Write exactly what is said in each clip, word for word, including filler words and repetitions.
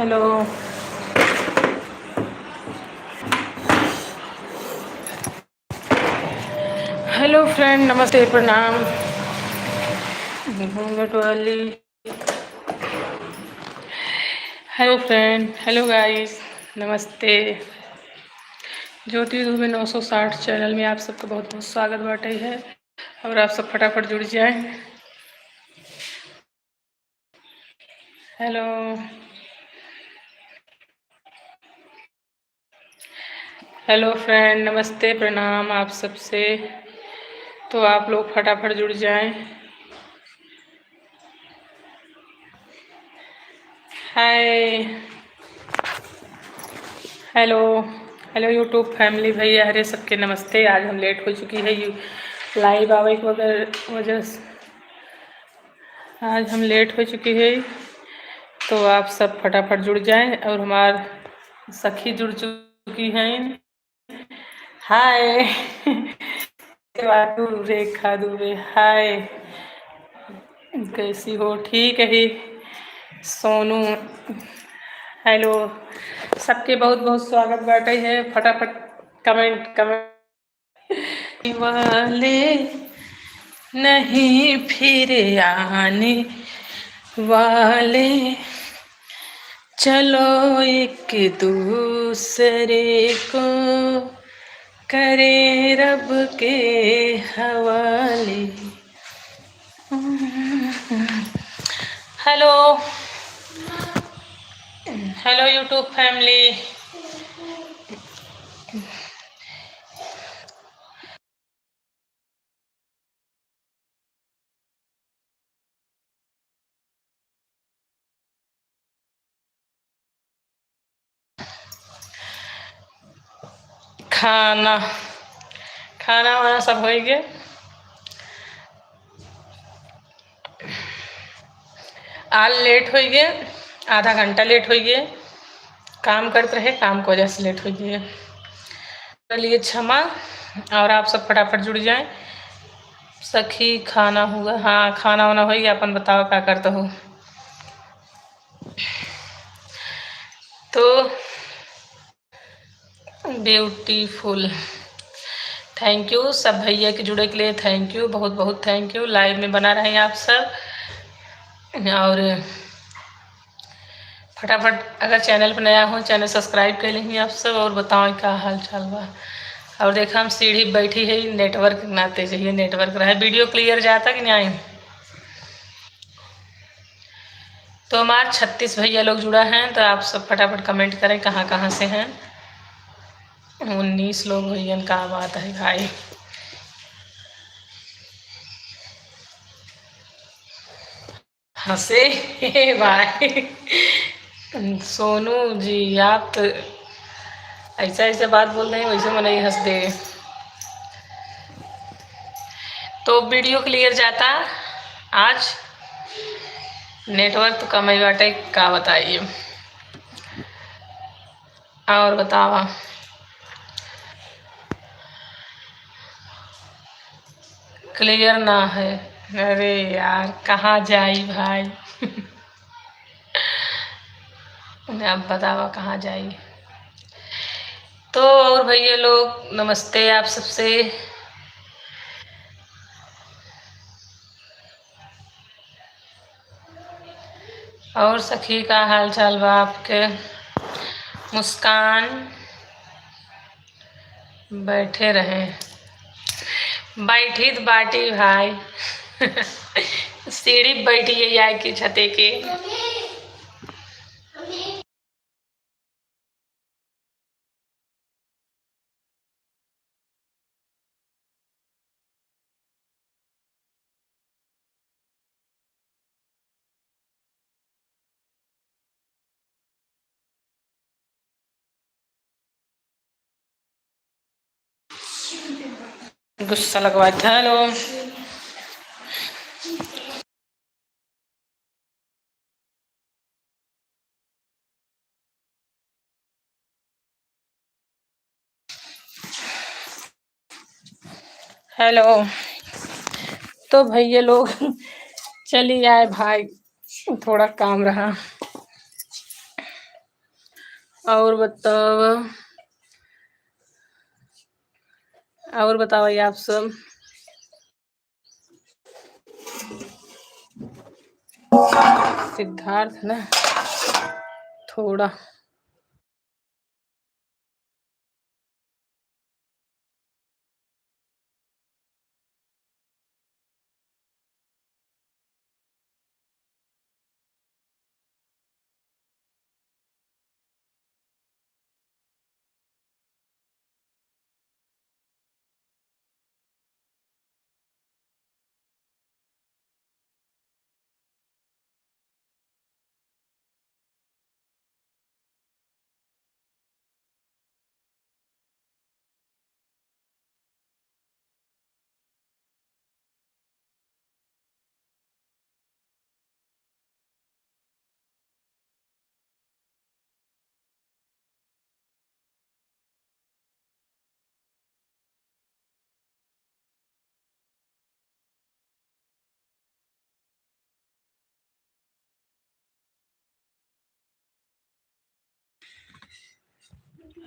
Hello, hello friend, नमस्ते, प्रणाम। घूंघट वाली। हेलो फ्रेंड, हेलो गाइस, नमस्ते। ज्योति दुबे नौ सौ साठ चैनल में आप सबका बहुत बहुत स्वागत बाटे है, और आप सब फटाफट जुड़ जाएं। हेलो, हेलो फ्रेंड, नमस्ते, प्रणाम आप सबसे। तो आप लोग फटाफट जुड़ जाएं। हाय, हेलो, हेलो YouTube फैमिली, भैया हरे सबके नमस्ते। आज हम लेट हो चुकी है यू लाइव आवे के वगैरह वजह से। आज हम लेट हो चुकी है, तो आप सब फटाफट जुड़ जाएं। और हमार सखी जुड़ चुकी हैं। हाय बाबू रेखा दुबे, हाय, कैसी हो? ठीक है सोनू, हेलो, सबके बहुत बहुत स्वागत बाटे है। फटाफट कमेंट, कमेंट वाले नहीं फिर आने वाले, चलो एक दूसरे को करे रब के हवाले। Hello, hello YouTube family. खाना, खाना वाना सब होइ गए। आज लेट होइ गए, आधा घंटा लेट होइ गए। काम करत रहे, काम के वजह से लेट होइ गए। चलिए क्षमा, और आप सब फटाफट जुड़ जाएं। सखी खाना हुआ? हाँ, खाना वाना होइ गया, अपन बताओ का करत हो? तो ब्यूटीफुल, थैंक यू सब भैया के जुड़े के लिए, थैंक यू, बहुत बहुत थैंक यू। लाइव में बना रहे आप सब, और फटाफट अगर चैनल पर नया हो, चैनल सब्सक्राइब कर लेंगे आप सब, और बताओ का हाल चाल बा। और देखा हम सीढ़ी बैठी है, नेटवर्क ना तेज है, नेटवर्क रहे, वीडियो क्लियर जाता कि नहीं? तो हमार छत्तीस भैया लोग जुड़ा हैं, तो आप सब फटाफट कमेंट करें कहाँ कहाँ से हैं। उन्नीस लोग भैया, का बात है भाई। हंसे हे भाई। सोनू जी, आप तो ऐसा ऐसा बात बोल रहे हैं, वैसे मन ही हंस दे। तो वीडियो क्लियर जाता आज, नेटवर्क तो कम ही बाटे, का बताइए। और बतावा, क्लियर ना है। अरे यार, कहाँ जाई भाई? अब बतावा कहाँ जाई। तो और भैया लोग, नमस्ते आप सबसे। और सखी, का हाल चाल बा आपके? मुस्कान बैठे रहे, बैठी त बाटी भाई। सीढ़ी बैठी है यार की छते के। गुस्सा लगवाए थे। हेलो। हेलो। तो भैया लोग, चली आए भाई, थोड़ा काम रहा। और बतावा, और बतावा आप सब। सिद्धार्थ ना थोड़ा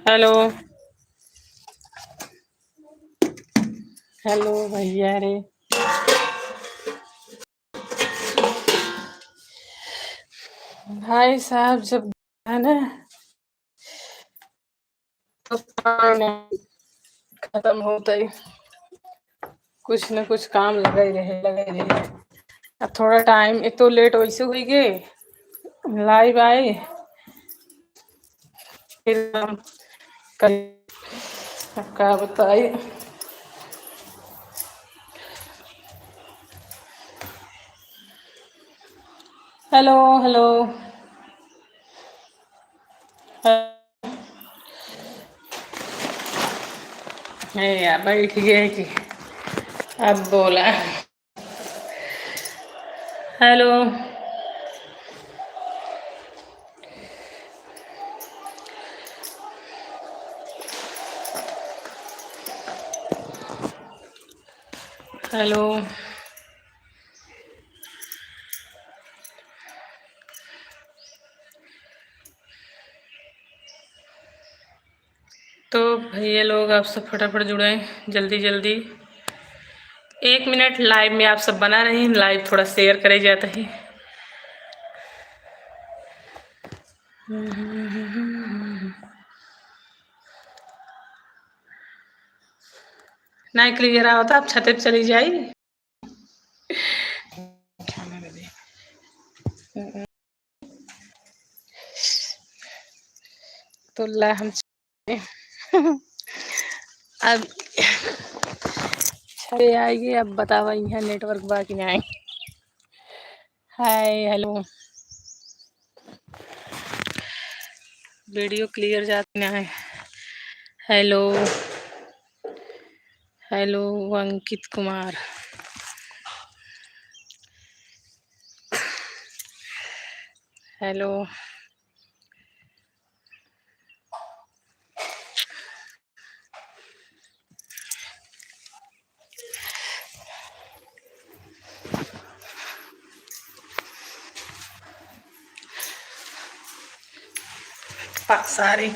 हेलो, हेलो भैया रे। भाई साहब, जब है ना, तो काम खत्म होता ही, कुछ न कुछ काम लगा ही रहे, लगा ही रहे। अब थोड़ा टाइम, एक तो लेट वैसे हुई गए, लाइव आए, फिर हम कर, अब का बताई। Hello, hello. हे यार, बैठ गए कि अब बोला। हेलो। हेलो। तो भैया लोग, आप सब फटाफट जुड़े, जल्दी जल्दी। एक मिनट लाइव में आप सब बना रही, लाइव थोड़ा शेयर करे जाता है। नहीं क्लियर आवता, आप छते पे चली जाई। तो ला हम अब छते आइए, अब बतावा यहाँ नेटवर्क बा कि नहीं। हाय, हेलो, वीडियो क्लियर जात नहीं। हेलो, हेलो अंकित कुमार, हेलो। पा-, सॉरी।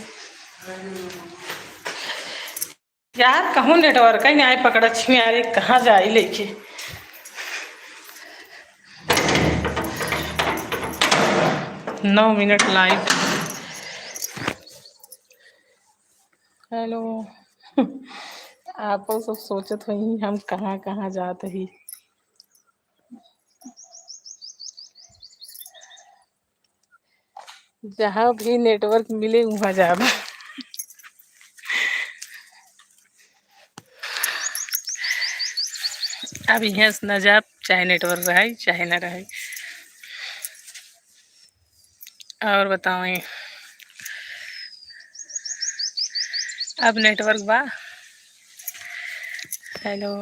यार, कहूँ नेटवर्क ही नहीं पकड़ा छी, अरे कहाँ जाई लेके। नौ मिनट लाइव। हेलो। आप सब सोचत होई हम कहाँ कहाँ जात ही। जहाँ भी नेटवर्क मिले, वहाँ जाब। अब यहाँ से न जाब, चाहे नेटवर्क रहे, चाहे न रहे। और बताओ, अब नेटवर्क बा? हेलो।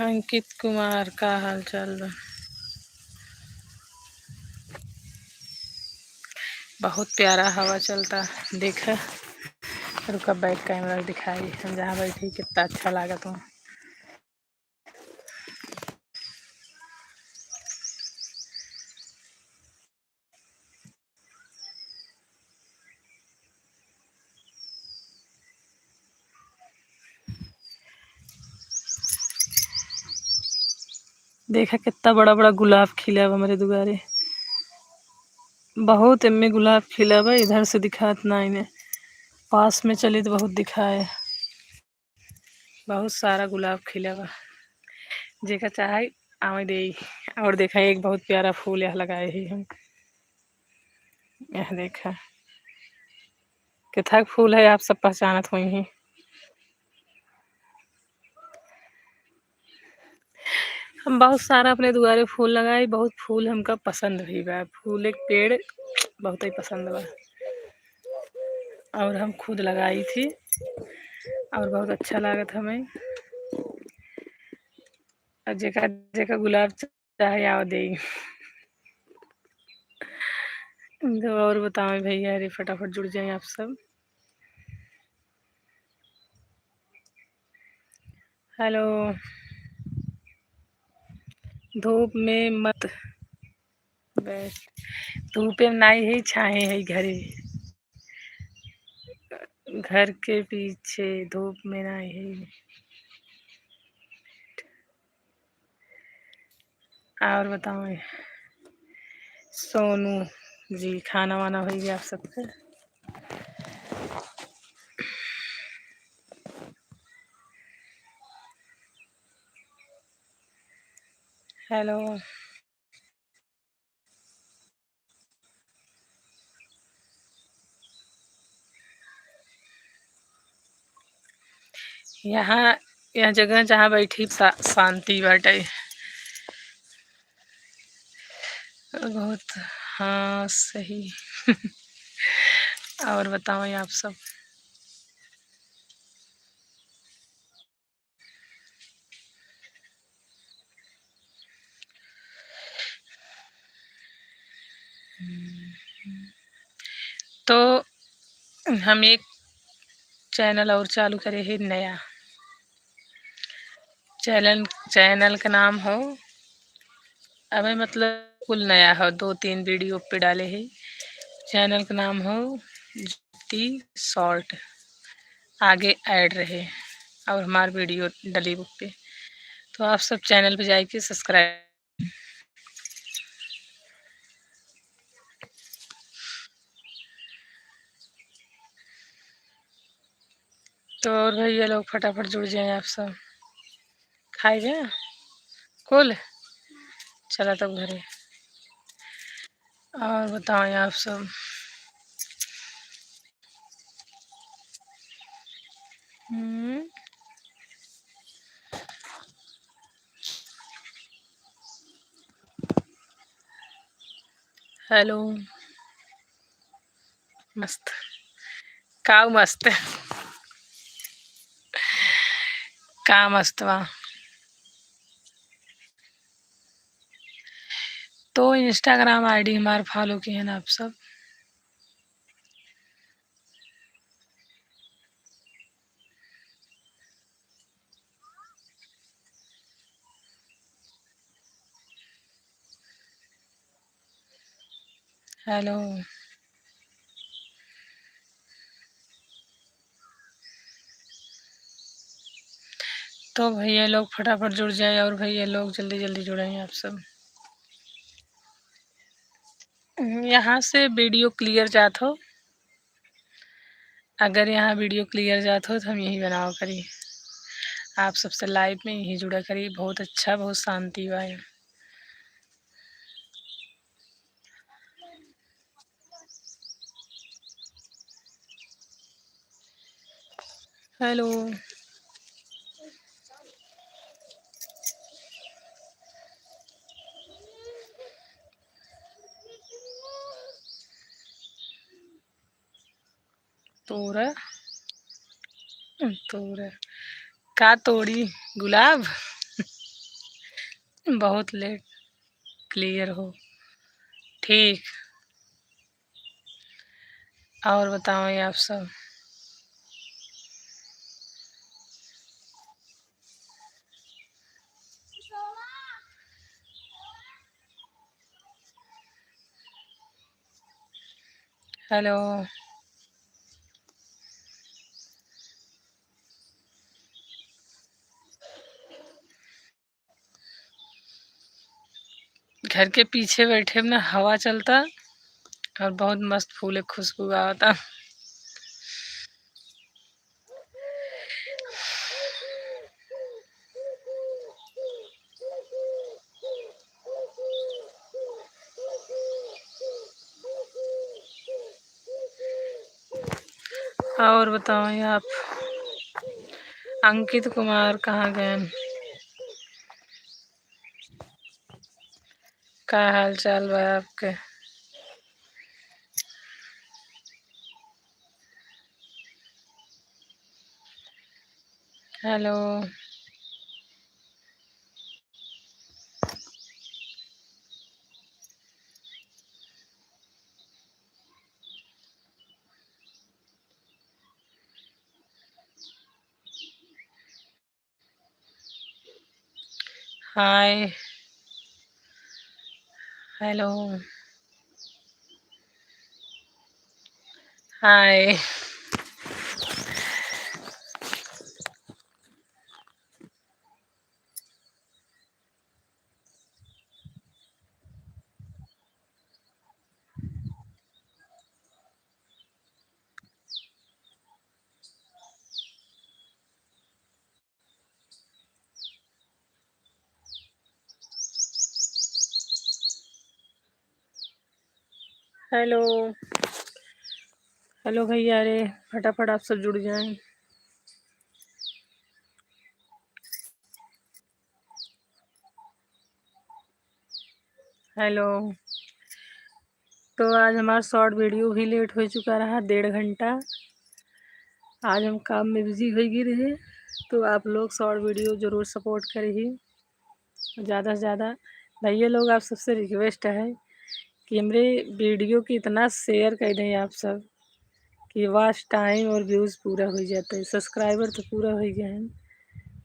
अंकित कुमार, का हाल चाल बा? बहुत प्यारा हवा चलता। देखा, रुका, बैक कैमरा दिखाई, हम जहाँ बैठी, कितना अच्छा लागत बा। देखा कितना बड़ा बड़ा गुलाब खिला बा हमरे दुआरे। बहुत एमे गुलाब खिला बा, इधर से दिखात ना इन्हें, पास में चली तो बहुत दिखाए। बहुत सारा गुलाब खिला बा, जेका चाहे आवे दे। और देखा, एक बहुत प्यारा फूल यहाँ लगाए ही हम। यह देखा, केथक फूल है, आप सब पहचानत होइहीं। हम बहुत सारा अपने दुआरे फूल लगाई, बहुत फूल हमका पसंद भी बा। फूल एक पेड़ बहुत ही पसंद बा, और हम खुद लगाई थी, और बहुत अच्छा लागत हमें। और जेका, जेका गुलाब चाहे आवे दे। तो और बताओ भैया, अरे फटाफट जुड़ जाए आप सब। हेलो, धूप में मत बैठ, धूपे में नाई है, छाहे है घरे, घर के पीछे, धूप में नाई है। और बताओ सोनू जी, खाना वाना हो गया आप सबके? हेलो। यहाँ, यह जगह जहाँ बैठी शा-, शांति बाटे। बहुत, हाँ, सही। और बताओ आप सब। तो हम एक चैनल और चालू करे है नया। चैनल, चैनल का नाम हो, अबे मतलब कुल नया हो, दो तीन वीडियो पे डाले है। चैनल का नाम हो ज्योति शॉर्ट, आगे ऐड रहे और हमार वीडियो डली बुक पे। तो आप सब चैनल पे जाके सब्सक्राइब। तो और भैया लोग फटाफट जुड़ जाए आप सब। खाए बे? कुल? चला तब घरे। और बताओ आप सब। हम्म। हेलो। मस्त। काऊ मस्त। का मस्त बा। तो Instagram ID हमार follow किहन आप सब। हेलो। तो भैया लोग फटाफट जुड़ जाए और भैया लोग जल्दी जल्दी जुड़े आप सब। हम्म, यहाँ से वीडियो क्लियर जात हो। अगर यहाँ वीडियो क्लियर जात हो तो हम यही बनावा करी, आप सबसे लाइव में यही जुड़ा करी। बहुत अच्छा, बहुत शांति बा। हेलो। तोरा, तोरा का तोड़ी गुलाब? बहुत लेट क्लियर हो। ठीक। और बताओ आप सब। हेलो। घर के पीछे बैठे में हवा चलता और बहुत मस्त फूल के खुशबू आवता। और बताओ आप, अंकित कुमार कहाँ गए? का हाल चाल बा आपके? हेलो। हाय। हेलो। हाय। हेलो, हेलो भैया रे, फटाफट आप सब जुड़ जाएं। हेलो, तो आज हमारा शॉर्ट वीडियो भी लेट हो चुका रहा, डेढ़ घंटा। आज हम काम में बिजी हो गए रहे, तो आप लोग शॉर्ट वीडियो जरूर सपोर्ट करिए ज़्यादा से ज़्यादा। भैया लोग, आप सबसे रिक्वेस्ट है कि हमरे वीडियो की इतना शेयर कर दें आप सब कि वॉच टाइम और व्यूज पूरा हो जाता है। सब्सक्राइबर तो पूरा हो गया है,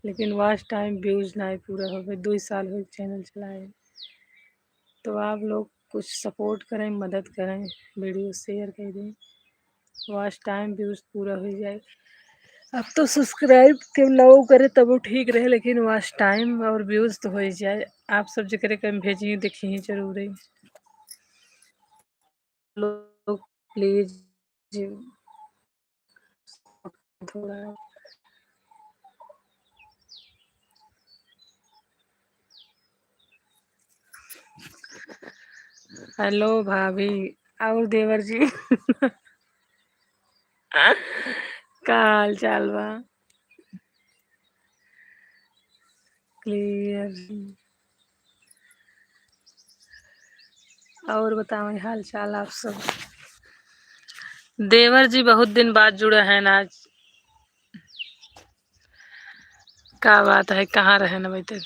लेकिन वॉच टाइम व्यूज ना पूरा हो गए। दो ही साल हो चैनल चलाए, तो आप लोग कुछ सपोर्ट करें, मदद करें, वीडियो शेयर कर दें। वॉच टाइम व्यूज पूरा हो जाए। अब तो सब्सक्राइब के लोग करे तब वो ठीक रहे, लेकिन वॉच टाइम और व्यूज तो हो ही जाए। आप सब जेकरे के हम भेजी, देखी ही जरूर है। लोग प्लीज थोड़ा। हेलो भाभी और देवर जी। का हाल चाल बा? क्लियर। और बताओ हाल चाल आप सब। देवर जी बहुत दिन बाद जुड़े हैं आज। का बात है, कहाँ रहे न बैठे?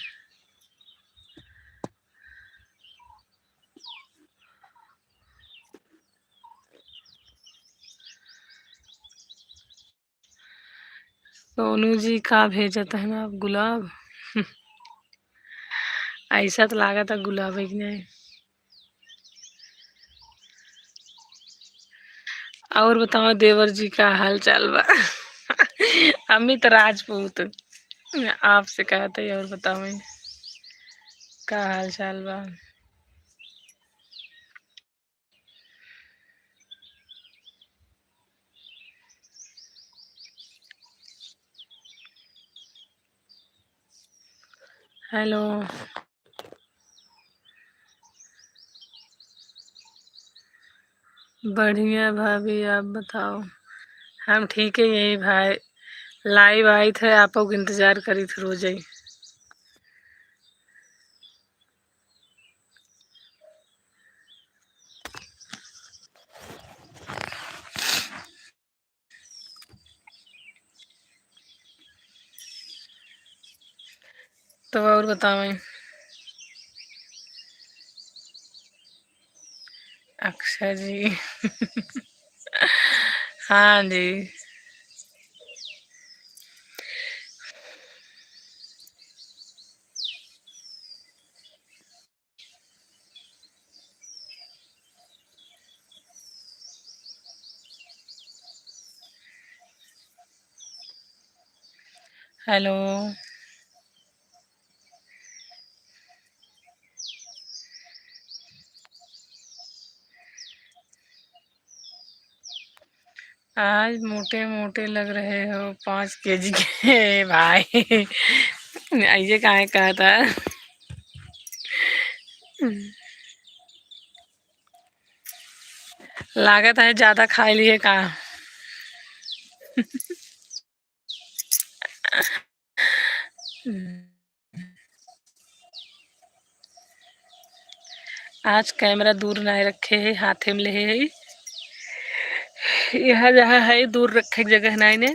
सोनू जी का भेजत है ना आप गुलाब? ऐसा तो लागत है गुलाब है कि नहीं। और बताओ देवर जी का हाल चाल बा? अमित राजपूत आपसे कहते हैं, और बताओ का हाल चाल बा? हेलो। बढ़िया भाभी, आप बताओ। हम ठीक है यही भाई, लाइव आई थे, आपो के इंतजार करी थे रोज ही। तो और बतावें। अच्छा जी। हाँ जी। हेलो। आज मोटे मोटे लग रहे हो, पाँच केजी के भाई। ऐसे काहे कहता? लागत है ज्यादा खा लिए का? आज कैमरा दूर नाय रखे है, हाथे में लेहे है। यहाँ जहाँ है दूर रखे के जगह नाय ने,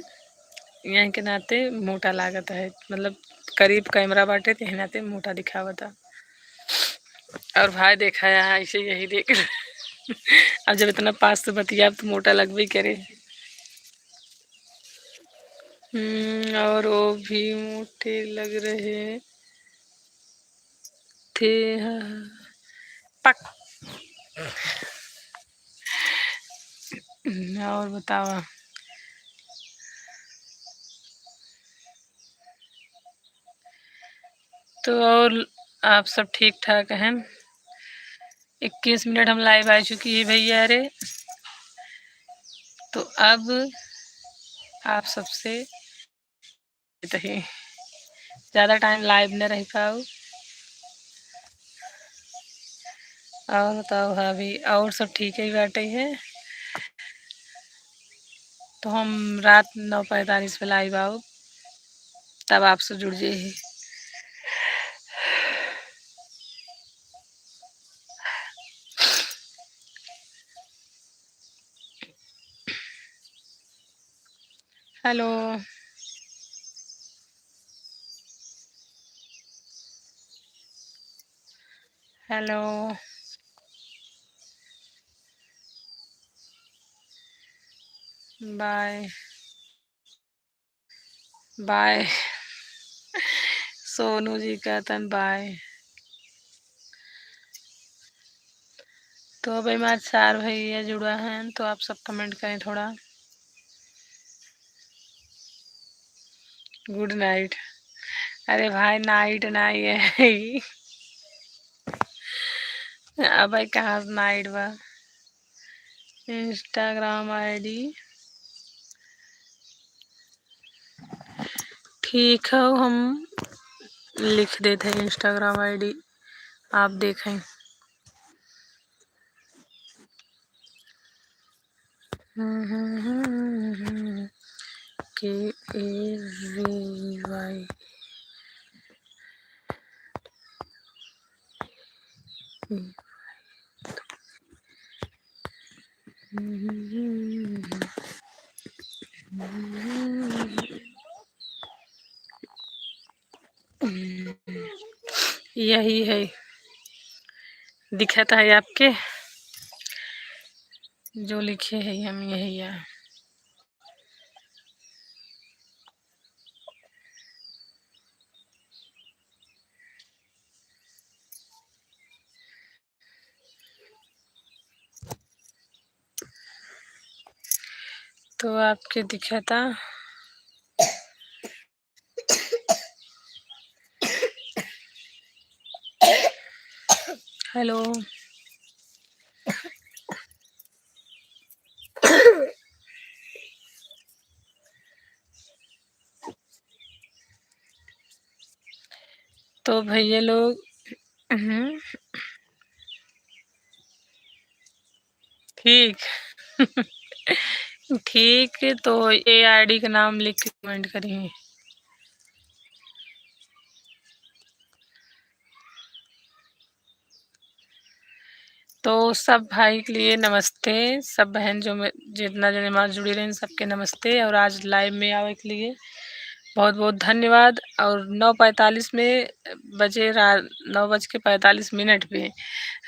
यहीं के नाते मोटा लागत है, मतलब करीब कैमरा बाटे, ते नाते मोटा दिखावता। और भाई देखा यहाँ ऐसे यही देख। अब जब इतना पास से बतियाब तो मोटा लगबे करे। हम्म, और वो भी मोटे लग रहे थे। हाँ। पक। और बतावा। तो और आप सब ठीक ठाक हैं? इक्कीस मिनट हम लाइव आ चुकी है भैया रे। तो अब आप सबसे इतना ही, ज्यादा टाइम लाइव न रह पाऊ। और बताओ भाभी, और सब ठीक ही बाटे है? तो हम रात नौ पैंतालीस पे लाइव आऊ, तब आपसे जुड़ जाए ही। Hello. Hello. Bye. Bye. Sonu ji कहतन बाय। तो अब हमारे चार भैया जुड़ा हैं, तो आप सब कमेंट करें थोड़ा। Good night. अरे भाई, नाइट नाई है। अब भाई, कहाँ से नाइट बा? Instagram I D। ठीक है, हम लिख देते हैं Instagram I D, आप देखें। K A V Y। यही है, दिखत है आपके, जो लिखे है हम यही है। तो आपके दिखता। हेलो। तो भैया लोग, हम्म, ठीक। ठीक, तो ये I D का नाम लिख के कमेंट करिए। तो सब भाई के लिए नमस्ते, सब बहन जो मे-, जितना जने हमारे जुड़ी रहे, सबके नमस्ते। और आज लाइव में आवे के लिए बहुत बहुत धन्यवाद। और नौ पैंतालीस में बजे, रा-, नौ बज के पैंतालीस मिनट पे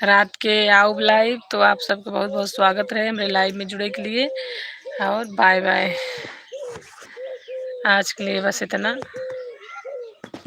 रात के आउब लाइव, तो आप सबके बहुत बहुत स्वागत रहे हमरे लाइव में जुड़े के लिए। और बाय बाय, आज के लिए बस इतना।